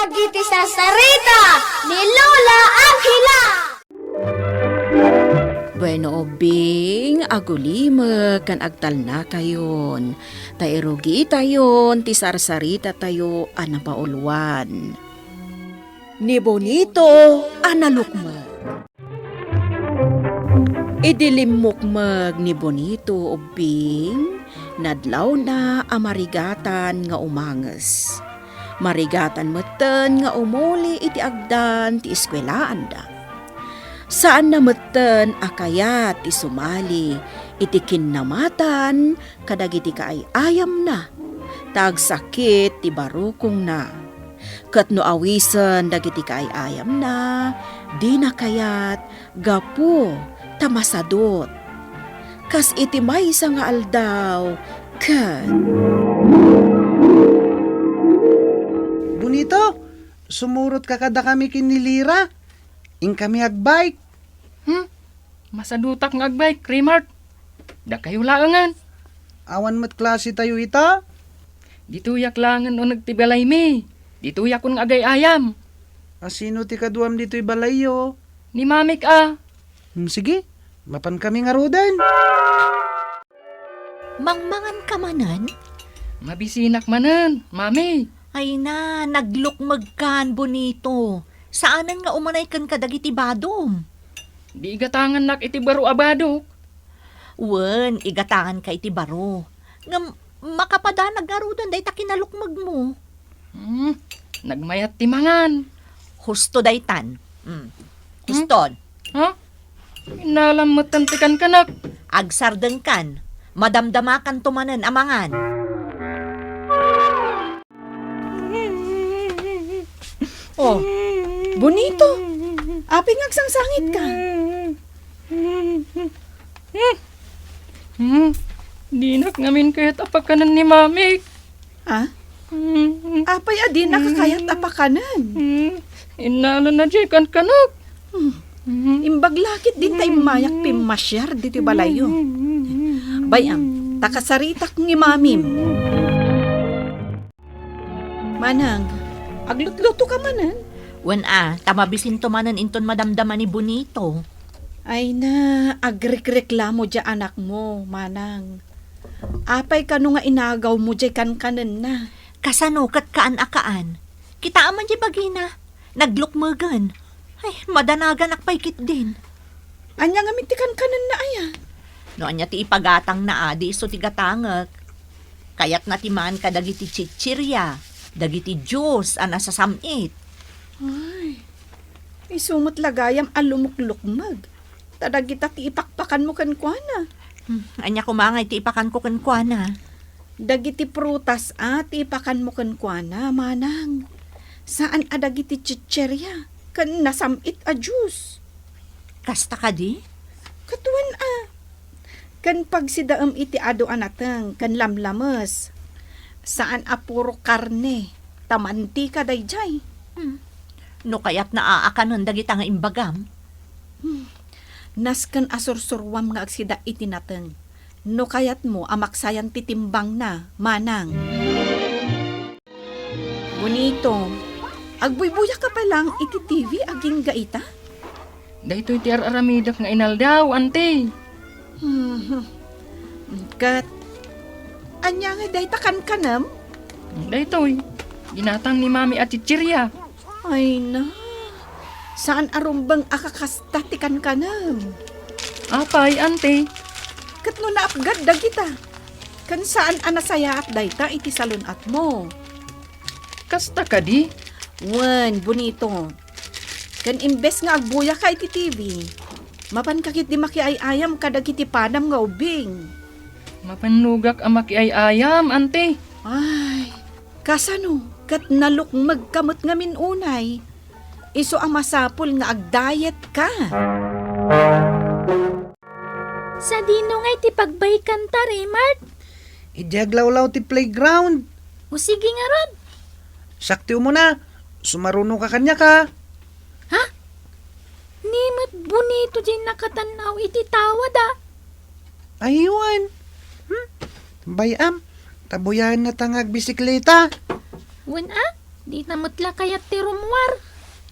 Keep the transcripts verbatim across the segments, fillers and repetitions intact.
Dagiti sarsarita ni Lola Angela. Bueno, ubbing, agulimek ken agtalnakayon, ta irugitayon ti sarsaritatayo a napauluan. Ni Bonito a nalukmeg. Idi limmukmeg ni Bonito ubbing, nadlawna a marigatan nga umanges. Marigatan metten nga umuli iti agdan ti eskuelaanda. Saanna metten a kayat ti sumali iti kinnamatan kadagiti kaay-ayamna, ta agsakit ti barukongna. Ket no awisen dagiti kaay-ayamna, dina kayat gapu ta masadut. Kas iti maysa nga aldaw, ket Bonito, sumurotka kadakami ken ni Lira. Inkami agbike. Hmm? Masadutak nga agbike, Remart. Dakayo laengen. Awan met klasetayo ita? Ditoyak laengen uneg ti balaymi. Ditoyakon nga agay-ayam. A, sino ti kaduam ditoy balayyo? Ni Mamik a. Hmm, sige, mapankami ngaruden. Mangmangan ka manen? Mabisinak manen, Mami. Ay na, naglukmegkan, Bonito. Saanen nga umanay ken kadagiti badom. Di igatangannak iti baro a badok. Wen, igatanganka iti baro. Ngem, makapadanag ngaruden dayta kinalukmegmo. Hmm, nagmayat ti mangan. Husto daytan. Hmm. Huston. Ha? Innalam metten ti kankanak. Agsardengkan. Madamdamakanto manen a mangan. Oh, Bonito. Apay nga agsangsangitka? Hmm. Dinak ngamin kayat a pakanen ni Mamik. Ha? Hmm. Apay a dinaka kayat a pakanen? Hmm. Innalana diay kankanak. Hmm. Hmm. Imbag la ket dinta immayak pimmasiar ditoy balayyo. Bay-am, ta kasaritak ni Mamim. Manang, aglutluto ka manen? Wen a, ta mabisinto manen inton madamdama ni Bonito. Ay na, agrikreklamo diay anakmo, Manang. Apay kano nga inagawmo diay kankanenna? Kasano ket kaan a kaan? Kitaem man diay bagina, naglukmegen. Ay, madanaganak pay ketdin. Ania ngamin ti kankanenna aya? No ania ti ipagatangna a, di isu ti gatangek. Kayatna ti maan kadagiti chichiria, dagiti juice a nasasam-it. Ay, isu met la gayam a lumuklukmeg. Ta dagita ti ipakpakanmo kenkuana. Hmm, ania koma ngay ti ipakanko kenkuana? Dagiti prutas a ti ipakanmo kenkuana, Manang. Saan a dagiti chicheria ken nasam-it a juice. Kasta kadi? Ket wen a. Ken pagsidaem iti adu a nateng ken lamlames. Saan a puro karne, ta mantika daydiay. Hmm. No kayatna a akanen dagita nga imbagam. Hmm. Nasken a sursuruam nga agsida iti nateng. No kayatmo a maksayan ti timbangna, Manang. Bonito, agbuybuyak ka pa lang iti T V agingga ita? Daytoy ti ar-aramidek nga inaldaw, Auntie. Hmm. Ket, ania nga dayta kankanem? Daytoy, ginatang ni Mami a chichirya. Ay na, saan a rumbeng a kakasta ti kankanem. Apay, Auntie? Ket no naapgad dagita, ken saan a nasayaat dayta iti salun-atmo. Kasta kadi? Wen, Bonito. Ken imbes nga agbuyaka iti T V, mapanka ketdi makiay-ayam kadagiti padam nga ubbing. Mapannogak a makiay-ayam, Auntie. Ay, kasano ket nalukmegka met ngamin unay? Isu a masapul nga agdayetka. Sadino ngay ti pagbaykanta, Remart? Idiay aglawlaw ti playground. O sige ngarud. Sakti umuna, sumarunoka kaniak a. Ha? Ni met Bonito diay nakatan-aw iti tawad a. Ay, wen. Hmm? Bay-am, ta buyaennata nga agbisikleta. Wen a? Dina met la kayat ti rummuar.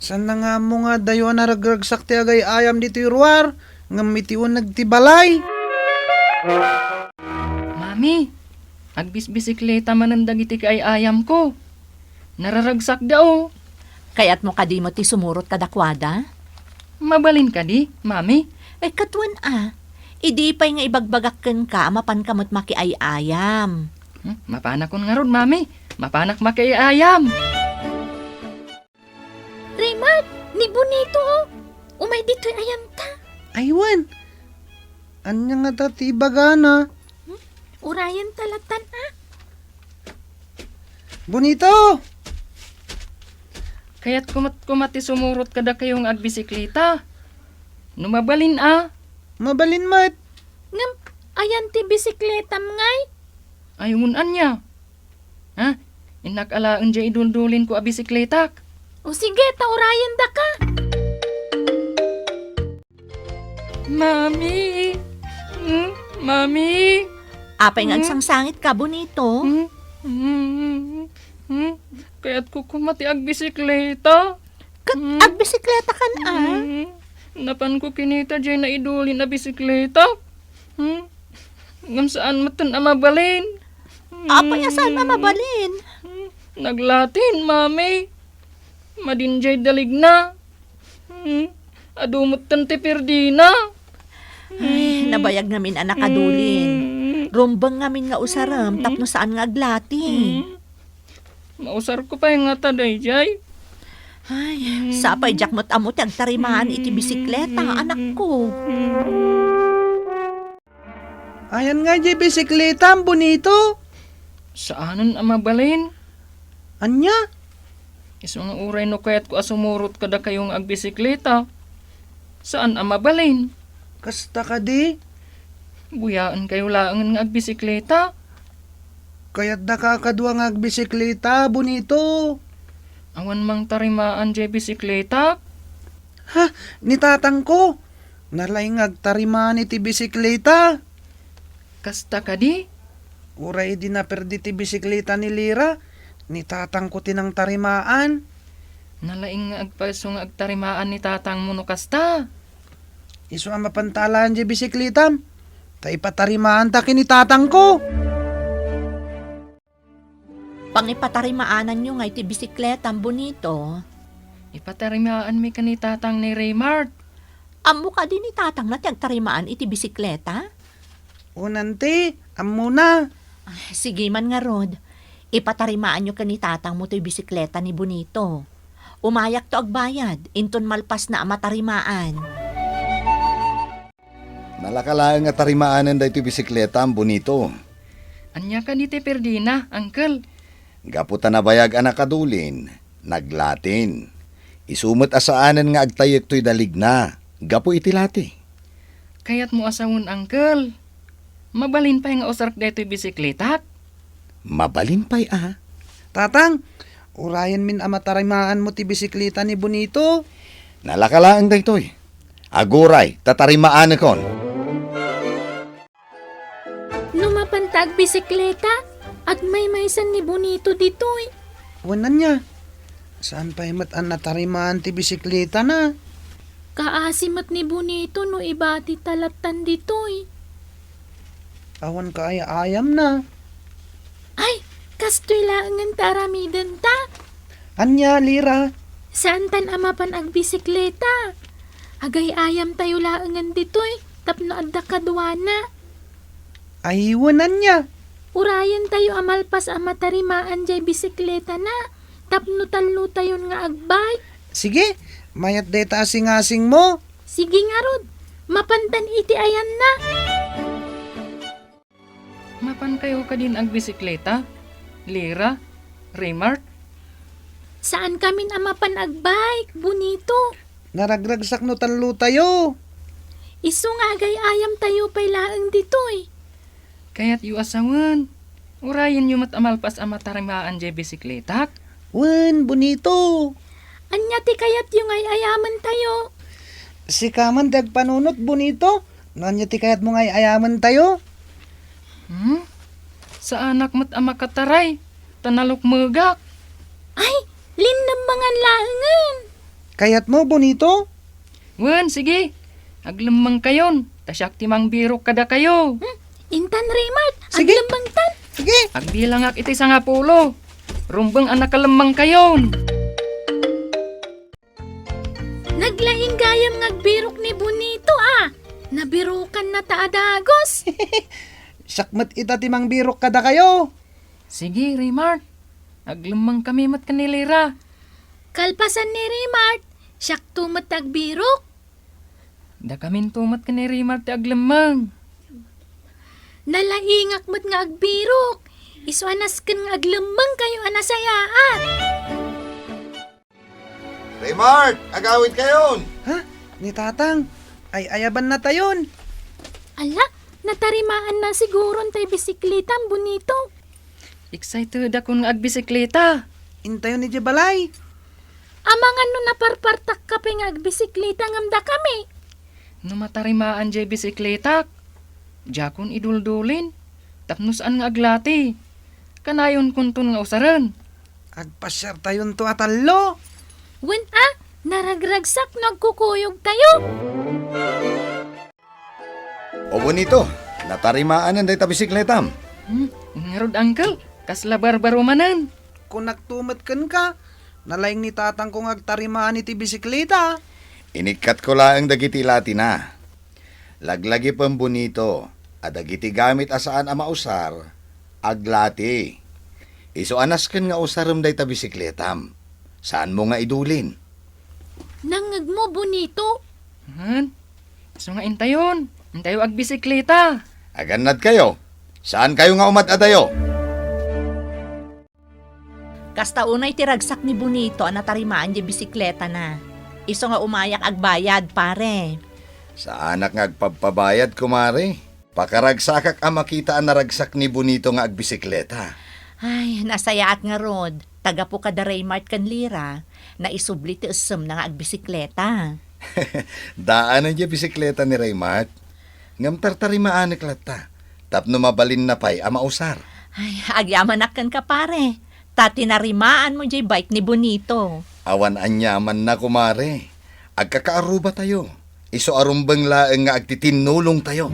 Saan na nga ammo nga adayo a naragragsak ti agay-ayam ditoy ruar, ngem iti uneg ti balay. Mami, agbisbisikleta manen dagiti kaay-ayamko. Nararagsakda, o. Kayatmo kadi met ti sumurot kadakuada? Mabalin kadi, Mami? Ay, ket wen a. Idi pay nga ibagbagak kenka a mapanka met makiay-ayam. Hmm, mapanakon ngarud, Mami. Mapanak makiay-ayam. Raymart, ni Bonito, o. Umay ditoy ayanta. Ay, wen. Ania ngata ti ibagana? Hmm? Urayen ta latan, a? Bonito! Kayatko met koma ti sumurot kadakayo nga agbisikleta. No mabalin a. Mabalin met. Ngem, ayan ti bisikletam ngay? Ay, wen ania? Ha? Innak alaen diay iduldulinko a bisikletak. O sige, ta urayendaka. Mami! Hmm? Mami! Apay nga Hmm? agsangsangitka, Bonito? Hmm? Hmm? Hmm? Kayatko koma ti agbisikleta. Ket Hmm? agbisikletakan a? Hmm? Napanko kinita diay naidulin a bisikleta. Hmm? Ngem saan metten a mabalin. Apay a saan a Hmm? mabalin? Hmm? Naglatin, Mami. Madin diay daligna. Hmm, adu metten ti pirdina. Ay, nabayag ngamin a nakadulin. Hmm. Rumbeng ngamin nga usarem tapno saan nga aglati. Hmm. Mausarko pay ngata daydiay. Ay, sapay diak met ammo ti agtarimaan iti bisikleta, anakko. Hmm. Ayan nga diay bisikletam, Bonito. Saanen a mabalin. Ania? Isu nga uray no kayatko a sumurot kadakayo nga agbisikleta, saan a mabalin. Kasta kadi? Buyaenkayo laengen nga agbisikleta. Kayatdaka a kadua nga agbisikleta, Bonito. Awan mangtarimaan diay bisikletak. Ha? Ni tatangko? Nalaing nga agtarimaan iti bisikleta. Kasta kadi? Uray idi naperdi ti bisikleta ni Lira, ni tatangko ti nangtarimaan. Nalaing nga agpayso nga agtarimaan ni tatangmo no kasta. Isu a mapanta alaen diay bisikletam, ta ipatarimaanta ken ni tatangko. Pangipatarimaananyo ngay ti bisikletam, Bonito. Ipatarimaanmi ken ni tatang ni Raymart. Ammo kadi ni tatangna ti agtarimaan iti bisikleta? Unan ti, ammona. Ay, sige man ngarud. Ipatarimaanyo ken ni tatangmo toy bisikleta ni Bonito. Umayakto agbayad, inton malpasna a matarimaan. Nalaka laeng a tarimaanen daytoy bisikletam, Bonito. Ania kadi ti pirdina, Uncle? Gapu ta nabayag a nakadulin, naglatin. Isu met a saanen nga agtayyek toy daligna, gapu iti lati. Kayatmo a sawen, Uncle? Mabalin pay nga usarek daytoy bisikletak? Mabalin pay a. Tatang, urayenmin a matarimaanmo ti bisikleta ni Bonito. Nalaka laeng daytoy. Aguray, tatarimaanekon. No mapanta agbisikleta, agmaymaysan ni Bonito ditoy. Wen ania, saan pay met a natarimaan ti bisikletana? Kaasi met ni Bonito no ibatita lattan ditoy. Awan kaay-ayamna. Ay, kastoy laengen ti aramidenta. Ania, Lira? Saantan a mapan agbisikleta. Agay-ayamtayo laengen ditoy tapno adda kaduana. Ay, wen ania? Urayentayo a malpas a matarimaan diay bisikletana tapno tallotayon nga agbike. Sige, mayat dayta a singasingmo. Sige ngarud, mapantan iti ayanna. Mapankayo kadin agbisikleta, Lira, Raymart? Saankamin a mapan agbike, Bonito. Naragragsak no tallotayo. Isu nga agay-ayamtayo pay laeng ditoy. Kayatyo a sawen, urayenyo met a malpas a matarimaan diay bisikletak? Wen, Bonito. Ania ti kayatyo nga ay-ayamentayo? Sika man ti agpanunot, Bonito. No ania ti kayatmo nga ay-ayamentayo? Hmm? Saanak met a makataray, ta nalukmegak. Ay, Aglemmangan laengen. Kayatmo, Bonito? Wen, sige. Aglemmengkayon, ta siak ti mangbirok kadakayo. Hmm, intan, Raymart. Sige. Aglemmengtan. Sige. Agbilangak iti sangapulo. Rumbeng a nakalemmengkayon. Naglaing gayam nga agbirok ni Bonito, a. Nabirokanna ta a dagus. Siak met ita ti mangbirok kadakayo. Sige, Raymart. Aglemmengkami met ken ni Lira. Kalpasan ni Raymart, siakto met ti agbirok. Dakaminto met ken ni Raymart ti aglemmeng. Nalaingak met nga agbirok. Isu a nasken nga aglemmengkayo a nasayaat. Raymart, agawidkayon! Ha? Ni Tatang? Ay-ayabannatayon. Ala, natarimaanna siguron tay bisikletam, Bonito. Excitedakon nga agbisikleta. Intayon idiay balay. Amangan no naparpartakka pay nga agbisikleta ngem dakami. No matarimaan diay bisikletak, diakon iduldulin, tapno saan nga aglati. Kanayonkonton nga usaren. Agpasiartayonto a tallo. Wen a, naragragsak no agkukuyogtayo. O Bonito, natarimaanen dayta bisikletam? Hmm, ngarud, Uncle, kasla barbaro manen. Kunakto met kenka, nalaing ni tatangko nga agtarimaan iti bisikleta. Inikkatko laeng dagiti latina. Laglagipen, Bonito, a dagiti gamit a saan a mausar, aglati. Isu a nasken nga usarem dayta bisikletam. Saanmo nga idulin. Nangngegmo, Bonito. Haan? Isu nga intayon. Intayo agbisikleta. Agannadkayo. Saankayo nga umad-adayo. Kasta unay ti ragsak ni Bonito a natarimaan diay bisikletana. Isu nga umayak agbayad, pare. Saanak nga agpabpabayad, kumare. Pakaragsakak a makita a naragsak ni Bonito nga agbisikleta. Ay, nasayaat ngarud. Ta gapu kada Raymart ken Lira, naisubli ti essemna nga agbisikleta. Daanen diay bisikleta ni Raymart. Ngem tartarimaanek latta, tapno mabalinna pay a mausar. Ay, agyamanak kenka, pare. Ta tinarimaanmo diay bike ni Bonito. Awan aniamanna, kumare. Agkakaarrubatayo. Isu a rumbeng laeng nga agtitinnulongtayo.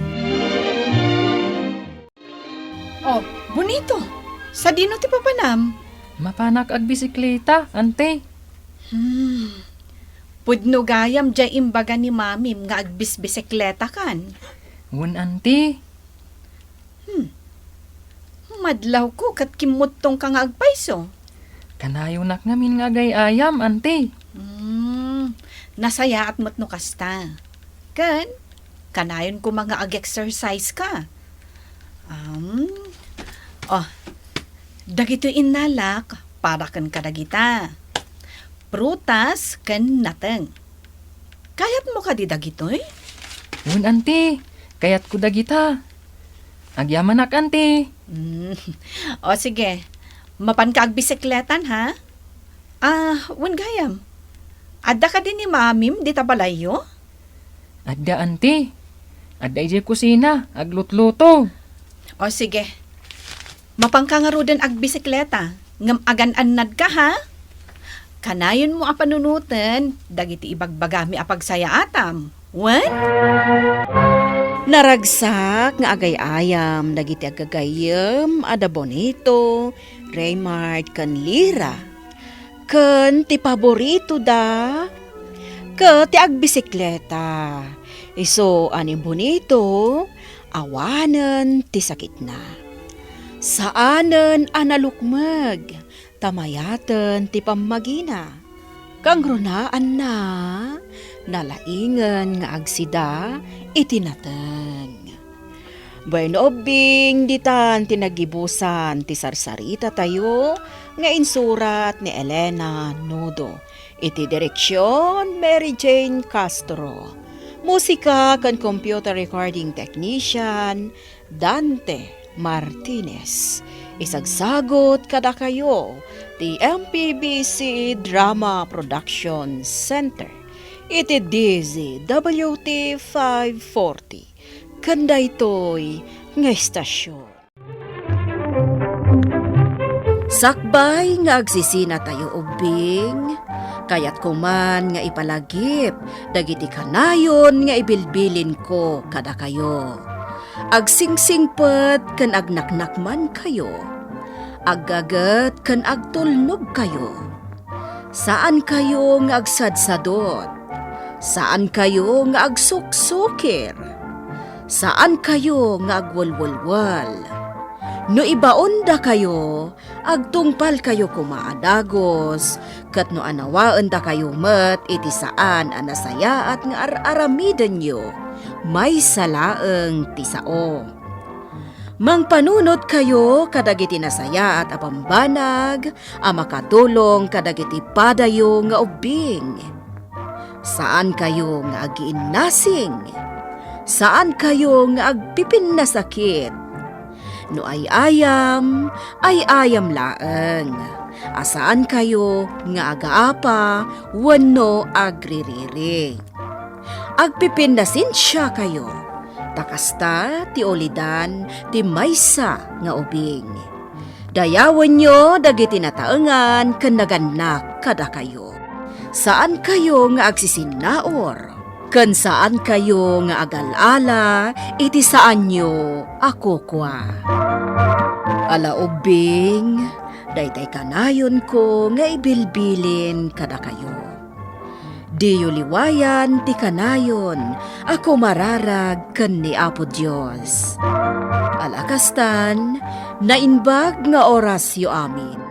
Oh, Bonito, sadino ti papanam? Mapanak agbisikleta, ante. Hmm. Pudno gayam diay imbaga ni mamim nga agbisbisikletakan. Wen, ante. Hmm. Madlawko ket kimmuttongka nga agpayso. Kanayonak ngamin nga agay-ayam, ante. Hmm. Nasayaat met no kasta. Ken, kanayon koma nga ag-exercise ka. Um, oh, dagitoy innalak para ken kadagita. Prutas ken nateng. Kayatmo kadi dagitoy? Wen, ante. Kayatko dagita. Agyamanak, ante. Mm. O, sige. Mapanka agbisikleta, ha? Ah, wen gayam. Adda kadi ni mamim dita balayyo? Adda, ante. Adda idiay kusina, aglutluto. O, sige. Mapanka ngaruden agbisikleta, ngem agan-annadka, ha? Kanayonmo a panunoten dagiti ibagbagami a pagsayaatam. Wen? Naragsak nga agay-ayam dagiti aggagayyem a da Bonito, Raymart, ken Lira. Ken ti paboritoda, ket ti agbisikleta. Isu a ni Bonito, awanen ti sakitna. Saanen a nalukmeg, ta mayaten ti pammagina. Kangrunaanna, nalaingen nga agsida iti nateng. Bueno, ubbing, ditan ti nagibusan ti sarsaritatayo nga insurat ni Elena Nudo. Iti direksion, Mary Jane Castro. Musika ken computer recording technician, Dante Martinez. Isagsagut kadakayo ti M P B C Drama Production Center iti D Z W T five forty. Ken daytoy nga istasyon. Sakbay nga agsisinatayo ubbing, Kayatko man nga ipalagip dagiti kanayon nga ibilbilinko kadakayo. Agsingsingpet ken agnaknakmankayo. Aggaget ken agtulnogkayo. Saankayo nga agsadsadot. Saankayo nga agsuksukir. Saankayo nga agwelwelwel. No ibaondakayo, agtungpalkayo koma a dagus, ket no anawaendakayo met iti saan a nasayaat nga ar-aramidenyo, maysa laeng ti sao. Mangpanunotkayo kadagiti nasayaat a bambanag a makatulong kadagiti padayo nga ubbing. Saankayo nga agiinnasing. Saankayo nga agpipinnasakit. No ay-ayam, ay-ayam laeng. A saankayo nga agaapa wenno agririri. Agpipinnasensiakayo, ta kasta ti ulidan ti maysa nga ubing. Dayawenyo dagiti nataengan ken nagannak kadakayo. Saankayo nga agsisinnaur, ken saankayo nga agal-ala iti saanyo a kukua. Ala ubbing, daytay kanayonko nga ibilbilin kadakayo. Diyo liwayan ti kanayon a kumararag ken ni Apo Dios. Ala kastan, naimbag nga orasyo amin.